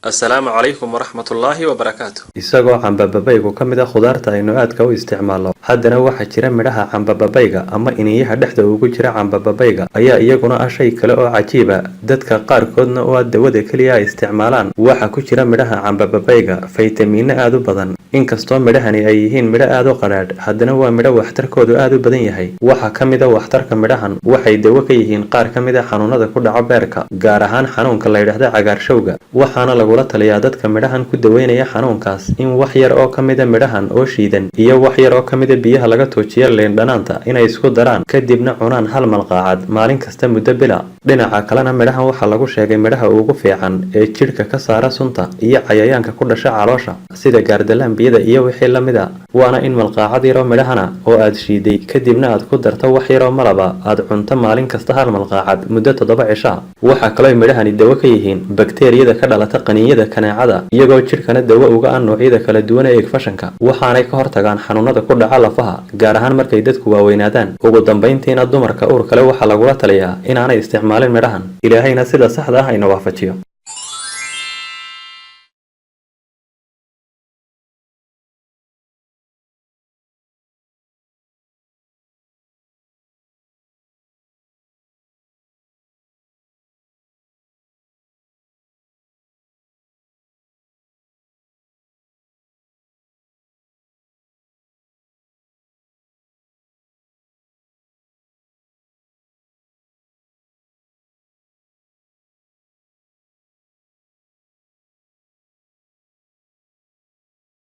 Asalaamu calaykum waraxmatullaahi wabarakaatu. Isagoo cambababaygu ka mid ah khudaarta aynu aadka u isticmaalno, haddana waxaa jira midhaha cambababayga ama iniyaha dhexda ugu jira cambababayga ayaa iyaguna ah shay kale oo cajiiba, dadka qaarkoodna oo ah dawada keliya ay isticmaalaan. Waxaa ku jira midhaha cambababayga faytamiino aad u badan. Inkastoo midhahani ay yihiin midho aad u qadhaadh, haddana waa midho waxtarkoodu aad u badan yahay. Waxaa ka mid a waxtarka midhahan, waxay dawo ka yihiin qaar ka mid a xanuunada ku dhaco beerka, gaar ahaan xanuunka la yidhaahda cagaarshowga. Waxaana lagula taliyaa dadka midhahan ku daweynaya xanuunkaas in wax yar oo ka mida midhahan oo shiidan iyo wax yar oo ka mida biyaha laga tuujiyo liindhanaanta inay isku daraan, kadibna cunaan hal malqaacad maalin kasta muddo bila. Dhinaca kalena, midhahan waxaa lagu sheegay midhaha ugu fiican ee jidhka ka saara sunta iyo cayayaanka ku dhasha caloosha, sida gaardalaambiyada iyo wixii la mid a. Waana in malqaacad yaroo midhahana oo aad shiiday, kadibna aad ku darto wax yaroo malaba, aad cunto maalin kasta hal malqaacad muddo 7 cisha. Waxaa kaloo midhahani dawo ka yihiin bakteeriyada ka dhalata qaniinyada kaneecada, iyagoo jidhkana dawo uga ah noocyada kala duwan ee infekshanka. Waxaanay ka hortagaan xanuunada ku dhaca lafaha, gaar ahaan markay dadku waaweynaadaan. Ugu dambayntiina, dumarka uur kale waxaa lagula taliyaa inaanay isticmaalin midhahan. Ilaahayna sida saxda ah ayna waafajiyo.